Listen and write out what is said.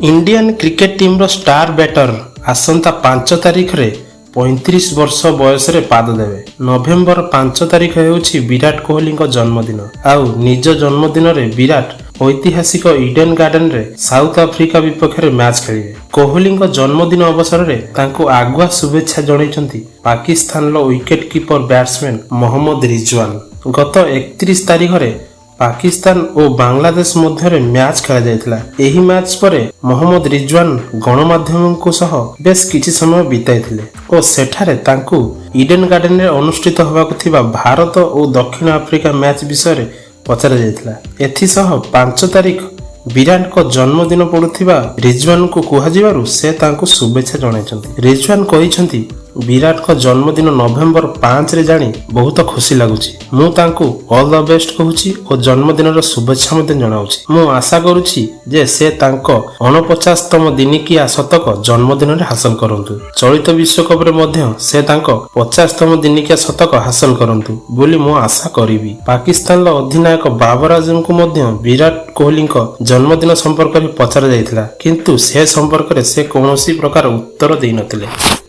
Indian cricket ଟିମ୍ର star batter ଆସନ୍ତା 5 ତାରିଖରେ 35 ବର୍ଷ ବୟସରେ ପାଦ ଦେବେ। ନଭେମ୍ବର 5 ତାରିଖ ହେଉଛି ବିରାଟ କୋହଲିଙ୍କ ଜନ୍ମଦିନ। ଆଉ ନିଜ ଜନ୍ମଦିନରେ ବିରାଟ ଐତିହାସିକ ଇଡେନ୍ ଗାର୍ଡେନରେ ସାଉଥ ଆଫ୍ରିକା ବିପକ୍ଷରେ ମ୍ୟାଚ୍ ଖେଳିବେ। କୋହଲିଙ୍କ ଜନ୍ମଦିନ ଅବସରରେ ତାଙ୍କୁ ଆଗୁଆ ଶୁଭେଚ୍ଛା ଜଣାଇଛନ୍ତି ପାକିସ୍ତାନର wicket keeper batsman Mohammad Rizwan. ଗତ 31 ତାରିଖରେ ପାକିସ୍ତାନ ଓ ବାଂଲାଦେଶ ମଧ୍ୟରେ ମ୍ୟାଚ୍ ଖେଳାଯାଇଥିଲା। ଏହି ମ୍ୟାଚ୍ ପରେ ମହମ୍ମଦ ରିଜୱାନ ଗଣମାଧ୍ୟମଙ୍କ ସହ ବେଶ କିଛି ସମୟ ବିତାଇଥିଲେ ଓ ସେଠାରେ ତାଙ୍କୁ ଇଡେନ୍ ଗାର୍ଡେନରେ ଅନୁଷ୍ଠିତ ହେବାକୁ ଥିବା ଭାରତ ଓ ଦକ୍ଷିଣ ଆଫ୍ରିକା ମ୍ୟାଚ୍ ବିଷୟରେ ପଚରାଯାଇଥିଲା। ଏଥିସହ 5 ତାରିଖ ବିରାଟଙ୍କ ଜନ୍ମଦିନ ପଡୁଥିବା ରିଜୱାନଙ୍କୁ କୁହାଯିବାରୁ ସେ ତାଙ୍କୁ ଶୁଭେଚ୍ଛା ଜଣାଇଛନ୍ତି। ରିଜୱାନ କହିଛନ୍ତି, "ବିରାଟଙ୍କ ଜନ୍ମଦିନ ନଭେମ୍ବର 5ରେ ଜାଣି ବହୁତ ଖୁସି ଲାଗୁଛି। ମୁଁ ତାଙ୍କୁ ଅଲ୍ the best କହୁଛି ଓ ଜନ୍ମଦିନର ଶୁଭେଚ୍ଛା ମଧ୍ୟ ଜଣାଉଛି। ମୁଁ ଆଶା କରୁଛି ଯେ ସେ ତାଙ୍କ 49ତମ ଦିନିକିଆ ଶତକ ଜନ୍ମଦିନରେ ହାସଲ କରନ୍ତୁ। ଚଳିତ ବିଶ୍ୱକପରେ ମଧ୍ୟ ସେ ତାଙ୍କ 50ତମ ଦିନିକିଆ ଶତକ ହାସଲ କରନ୍ତୁ ବୋଲି ମୁଁ ଆଶା କରିବି।" ପାକିସ୍ତାନର ଅଧିନାୟକ ବାବର ଆଜମଙ୍କୁ ମଧ୍ୟ ବିରାଟ କୋହଲିଙ୍କ ଜନ୍ମଦିନ ସମ୍ପର୍କରେ ପଚରାଯାଇଥିଲା, କିନ୍ତୁ ସେ ସମ୍ପର୍କରେ ସେ କୌଣସି ପ୍ରକାର ଉତ୍ତର ଦେଇନଥିଲେ।